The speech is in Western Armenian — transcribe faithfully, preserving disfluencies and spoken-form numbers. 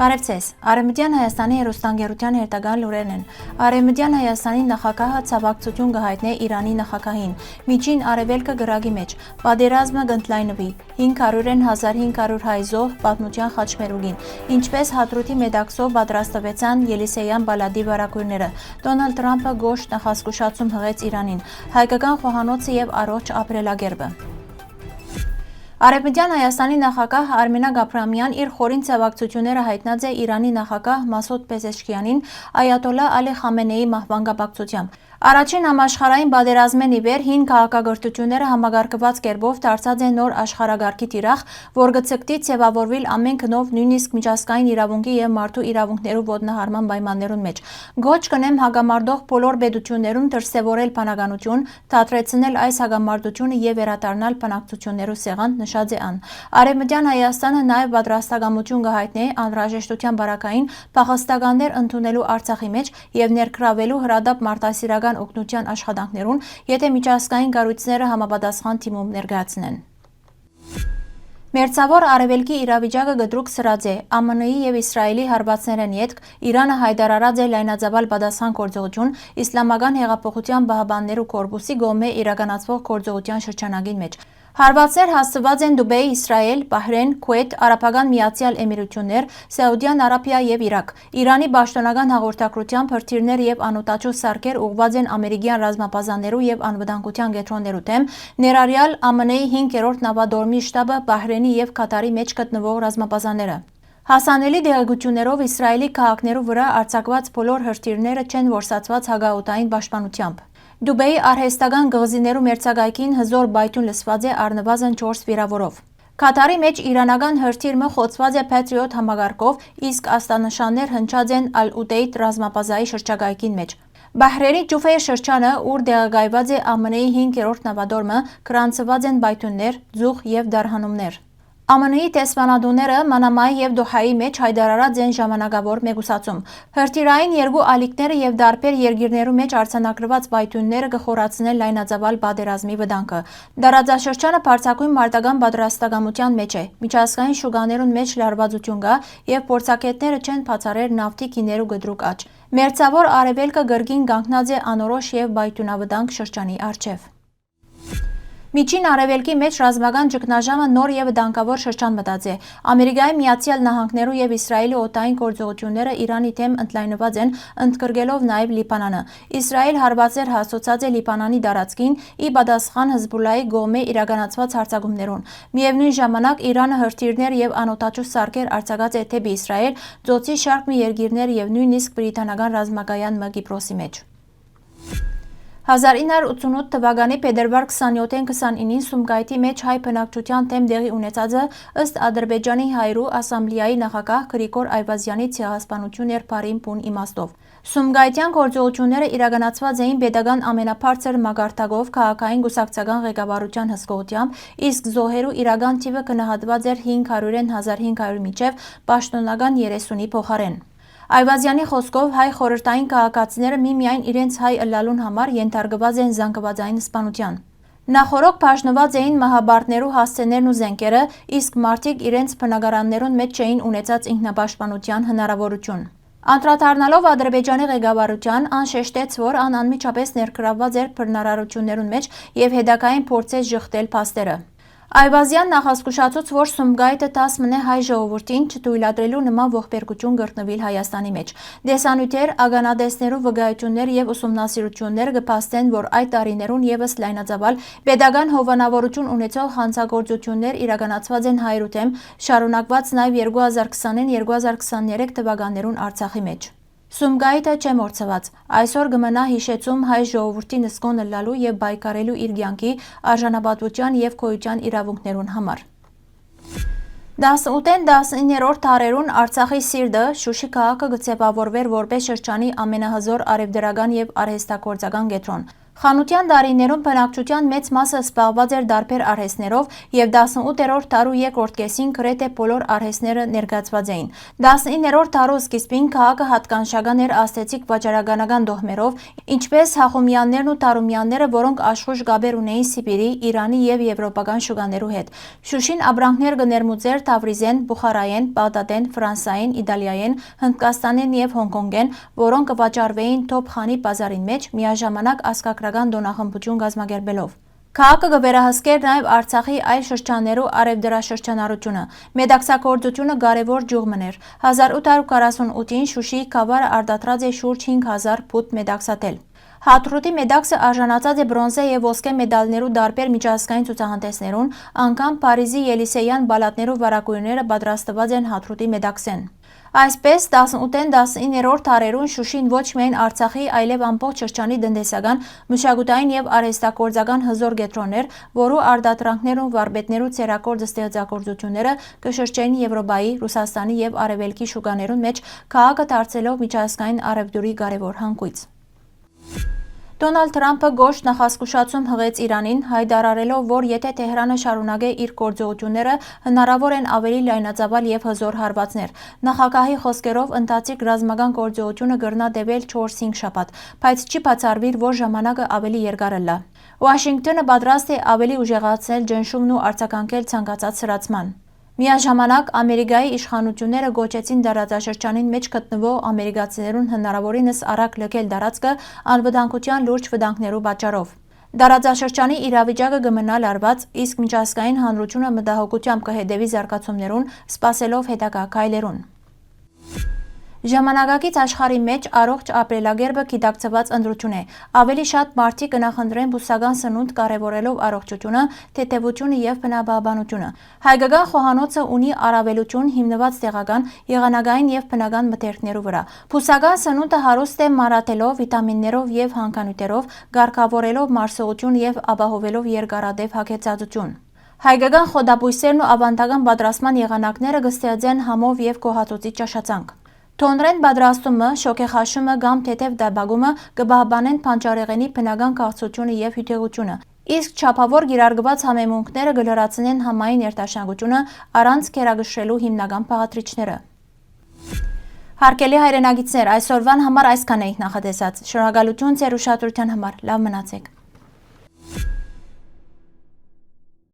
Բարեւ ձեզ։ Արեւմտեան Հայաստանի հեռուստաընկերութեան հերթական լուրերն են։ Արեւմտեան Հայաստանի նախագահը ցաւակցութիւն կը յայտնէ Իրանի նախագահին։ Միջին Արեւելքը կրակի մէջ։ Պատերազմը կ'ընդլայնուի։ Հինգ հարիւր հազար հինգ հարիւր հայ զոհ՝ պատմութեան խաչմերուկին։ Ինչպէս Հատրութի մետաքսով պատրաստուեցան Ելիսեյան պալատի վարակոյրները։ Տոնալդ Թրամփը գորշ նախազգուշացում յղեց Իրանին։ Հայկական խոհանոցը եւ առողջ ապրելակերպը։ Արեւմտեան Հայաստանի նախագահ Արմինակ Աբրահամեան իր խորին ցաւակցութիւնները յայտնած է Իրանի նախագահ Մասուդ Պեզեշքիանին Այաթոլլա Ալի Խամենեի մահուան կապակցությամբ։ Առաջին համաշխարհային պատերազմէն ի վեր հին քաղաքակրթութիւնները համակարգուած կերպով դարձած են նոր աշխարհակարգի թիրախ, որ կը ձգտի ձեւաւորուիլ ամեն գնով, նոյնիսկ միջազգային իրաւունքի եւ մարդու իրաւունքներու ոտնահարման պայմաններուն մէջ։ Կոչ կ'ընեմ հակամարտող բոլոր պետութիւններուն դրսեւորել բանականութիւն, դադրեցնել այս հակամարտութիւնը եւ վերադառնալ բանակցութիւններու սեղան, նշած է ան։ Արեւմտեան Հայաստանը նաեւ պատրաստակամութիւն կը յայտնէ անհրաժեշտութեան պարագային փախստականներ ընդունելու Արցախի մէջ եւ ներգրաւելու հրատապ մարդասիրական օգնութեան աշխատանքներուն, եթէ միջազգային կառոյցները համապատասխան դիմում ներկայացնեն։ Մերձաւոր Արեւելքի իրավիճակը կտրուկ սրած է։ Ա Մ Ն-ի եւ Իսրայելի հարուածներէն ետք Իրանը յայտարարած է լայնածաւալ պատասխան գործողութիւն Իսլամական հեղափոխութեան պահապաններու կորպուսի կողմէ իրականացուող գործողութեան շրջանակին մէջ։ Հարուածներ հասցուած են Դուբէյ, Իսրայել, Պահրէն, Քուէյթ, Արաբական Միացեալ Էմիրութիւններ, Սաուդեան Արաբիա եւ Իրաք։ Իրանի պաշտօնական հաղորդագրութեամբ հրթիռներ եւ անօդաչու սարքեր ուղղուած են ամերիկեան ռազմաբազաներու եւ անվտանգութեան կեդրոններու դէմ, ներառեալ Ա Մ Ն-ի հինգերորդ նավատորմի շտաբը, Պահրէնի եւ Քաթարի մէջ գտնուող ռազմաբազաները։ Հասանելի տեղեկութիւններով Իսրայելի քաղաքներու վրայ արձակուած բոլոր հրթիռները չեն որսացուած հակաօդային պաշտպանութեամբ։ Դուբէյի արհեստական կղզիներու մերձակայքին հզօր պայթիւն լսուած է առնուազն չորս վիրաւորով։ Քաթարի մէջ իրանական հրթիռ մը խոցուած է Patriot համակարգով, իսկ աստանշաններ հնչած են Ալ Ուտեյդ ռազմաբազայի շրջակայքին մէջ։ Բահրէնի Ջուֆեյ շրջանը, ուր տեղակայուած է Ա Մ Ն-ի հինգերորդ նավատորմը, գրանցուած են պայթիւններ, ձուղ եւ դարհանումներ։ Ա Մ Ն-ի դեսպանատուները Մանամայի եւ Դոհայի մէջ յայտարարած են ժամանակաւոր մեկուսացում։ Հրթիռային երկու ալիքները եւ տարբեր երկիրներու մէջ արձանագրուած պայթիւնները կը խորացնեն լայնածաւալ պատերազմի վտանգը։ Տարածաշրջանը բարձրագոյն մարտական պատրաստակամութեան մէջ է։ Միջազգային շուկաներուն մէջ լարուածութիւն կայ եւ փորձագէտները չեն բացառեր նավթի գիներու կտրուկ աճ։ Մերձաւոր Արեւելքը կրկին կանգնած է անորոշ եւ պայթիւնավտանգ շրջանի առջեւ։ Միջին Արեւելքի մէջ ռազմական ճգնաժամը նոր եւ վտանգաւոր շրջան մտած է։ Ամերիկայի Միացեալ Նահանգներու եւ Իսրայելի օդային գործողութիւնները Իրանի դէմ ընդլայնուած են, ընդգրկելով նաեւ Լիբանանը։ Իսրայել հարուածներ հասցուցած է Լիբանանի տարածքին՝ ի պատասխան Հզբուլլայի կողմէ իրականացուած յարձակումներուն։ Միեւնոյն ժամանակ Իրանը հրթիռներ եւ անօդաչու սարքեր արձակած է դէպի Իսրայել, ծոցի շարք մը երկիրներ եւ նոյնիսկ բրիտանական ռազմակայան մը Կիպրոսի մէջ։ Հազար ինը հարիւր ութսունութ թուականի փետրուար քսանեթին քսանինին Սումկայթի մէջ հայ բնակչութեան դէմ տեղի ունեցածը, ըստ Ադրբեջանի հայերու ասամբլեայի նախագահ Գրիգոր Այվազեանի, ցեղասպանութիւն էր բառին բուն իմաստով։ Սումկայթեան գործողութիւնները իրականացուած էին պետական ամենաբարձր մակարդակով քաղաքային կուսակցական ղեկավարութեան հսկողութեամբ, իսկ զոհերու իրական թիւը գնահատուած էր հինգ հարիւրէն հազար հինգ հարիւր մինչեւ պաշտօնական երեսունի փոխարէն։ Այվազեանի խօսքով, հայ խորհրդային քաղաքացիները միմիայն իրենց հայ ըլլալուն համար ենթարկուած են զանգուածային սպանութեան։ Նախօրոք բաժնուած էին մահապարտներու հասցեներն ու զէնքերը, իսկ մարդիկ իրենց բնակարաններուն մէջ չէին ունեցած ինքնապաշտպանութեան հնարաւորութիւն։ Անդրադառնալով Ադրբեջանի ղեկավարութեան, ան շեշտեց, որ ան անմիջապէս ներգրաւուած էր բռնարարութիւններուն մէջ եւ հետագային փորձեց ժխտել փաստերը։ Այվազեան նախազգուշացուց, որ Սումկայթը դաս մնէ հայ ժողովուրդին, չթոյլատրելու նման ողբերգութիւն կրկնուիլ Հայաստանի մէջ։ Տեսանիւթեր, ականատեսներու վկայութիւններ եւ ուսումնասիրութիւններ կը փաստեն, որ այդ տարիներուն եւս լայնածաւալ պետական հովանաւորութիւն ունեցող հանցագործութիւններ իրականացուած են հայերու դէմ, շարունակուած նաեւ երկու հազար քսանին երկու հազար քսաներեք թուականներուն Արցախի մէջ։ Սումկայթը չէ մոռցուած։ Այսօր կը մնայ յիշեցում հայ ժողովուրդին զգոն ըլլալու եւ պայքարելու իր կեանքի, արժանապատուութեան եւ գոյութեան իրաւունքներուն համար։ Տասնութ-ին տասնիններորդ դարերուն Արցախի սիրտը, Շուշի քաղաքը կը ձեւաւորուէր որպէս շրջանի ամենահզօր առեւտրական եւ արհեստագործական կեդրոն։ Խանութեան տարիներուն բնակչութեան մեծ մասը զբաղուած էր տարբեր արհեստներով եւ տասնութերորդ դարու երկրորդ կէսին գրեթէ բոլոր արհեստները ներկայացուած էին։ Տասնիններորդ դարու սկիզբին քաղաքը յատկանշական էր ազդեցիկ վաճառականական տոհմերով, ինչպէս Հախումեաններն ու Թարումեանները, որոնք աշխոյժ կապեր ունէին Սիպիրի, Իրանի եւ եւրոպական շուկաներու հետ։ Շուշին ապրանքներ կը ներմուծէր Թավրիզէն, Բուխարայէն, Պաղտատէն, Ֆրանսայէն, Իտալիայէն, Հնդկաստանէն եւ Հոնկոնկէն, որոնք կը վաճառուէին Թոփ Խանի պազարին մէջ, միաժամանակ ազգագրական տօնախմբութիւն կազմակերպելով։ Քաղաքը կը վերահսկէր նաեւ Արցախի այլ շրջաններու առեւտրաշրջանառութիւնը։ Մետաքսագործութիւնը կարեւոր ճիւղ մըն էր։ Հազար ութ հարիւր քառասուն ութին Շուշիի գաւառը արտադրած է շուրջ հինգ հազար փութ մետաքսաթել։ Հատրուտի մետաքսը արժանացած է բրոնզե եւ ոսկէ մեդալներու տարբեր միջազգային ցուցահանդէսներուն, անգամ Փարիզի Ելիսեյան պալատներու վարագոյրները պատրաստուած են հատրուտի մետաքսէն։ Այսպէս, տասնութէն տասնիններորդ դարերուն Շուշին ոչ միայն Արցախի, այլեւ ամբողջ շրջանի տնտեսական, մշակութային եւ արհեստագործական հզօր կեդրոն էր, որու արտադրանքներն ու վարպետներու ձեռագործ ստեղծագործութիւնները կը շրջէին Եւրոպայի, Ռուսաստանի եւ Արեւելքի շուկաներուն մէջ, քաղաքը դարձելով միջազգային առեւտուրի կարեւոր հանգոյց։ Տոնալդ Թրամփը կոշտ նախազգուշացում յղեց Իրանին, յայտարարելով, որ եթէ Թեհրանը շարունակէ իր գործողութիւնները, հնարաւոր են աւելի լայնածաւալ եւ հզօր հարուածներ։ Նախագահի խօսքերով, ընթացիկ ռազմական գործողութիւնը կրնայ տեւել չորս-հինգ շաբաթ, բայց չի բացառուիր, որ ժամանակը աւելի երկար ըլլայ։ Ուաշինկտոնը պատրաստ է աւելի ուժեղացնել ճնշումն ու արձագանքել ցանկացած սրացման։ Միաժամանակ, Ամերիկայի իշխանութիւնները կոչեցին տարածաշրջանին մէջ գտնուող ամերիկացիներուն հնարաւորինս արագ լքել տարածքը անվտանգութեան լուրջ վտանգներու պատճառով։ Տարածաշրջանի իրավիճակը կը մնայ լարուած, իսկ միջազգային հանրութիւնը մտահոգութեամբ կը հետեւի զարգացումներուն, սպասելով հետագայ քայլերուն։ Ժամանակակից աշխարհի մէջ առողջ ապրելակերպը գիտակցուած ընտրութիւն է։ Աւելի շատ մարդիկ կը նախընտրեն բուսական սնունդ, կարեւորելով առողջութիւնը, թեթեւութիւնը եւ բնապահպանութիւնը։ Հայկական խոհանոցը ունի առաւելութիւն՝ հիմնուած տեղական, եղանակային եւ բնական մթերքներու վրայ։ Բուսական սնունդը հարուստ է մանրաթելով, վիտամիններով եւ հանգանիւթերով, կարգաւորելով մարսողութիւն եւ ապահովելով երկարատեւ հագեցածութիւն։ Հայկական խոտաբոյսերն ու աւանդական պատրաստման եղանակները կը ստեղծեն համով եւ գոհացուցիչ ճաշացանկ։ Թոնրէն պատրաստումը, շոգեխաշումը կամ թեթեւ տապակումը կը պահպանեն բանջարեղենի բնական քաղցրութիւնը եւ հիւթեղութիւնը, իսկ չափաւոր կիրարկուած համեմունքները կը լրացնեն համային երթաշնագութիւնը՝ առանց գերակշռելու հիմնական բաղադրիչները։ Հարգելի հայրենակիցներ, այսօրուան համար այսքան էինք նախատեսած։ Շնորհակալութիւն ձեր ուշադրութեան համար։ Լաւ մնացէք։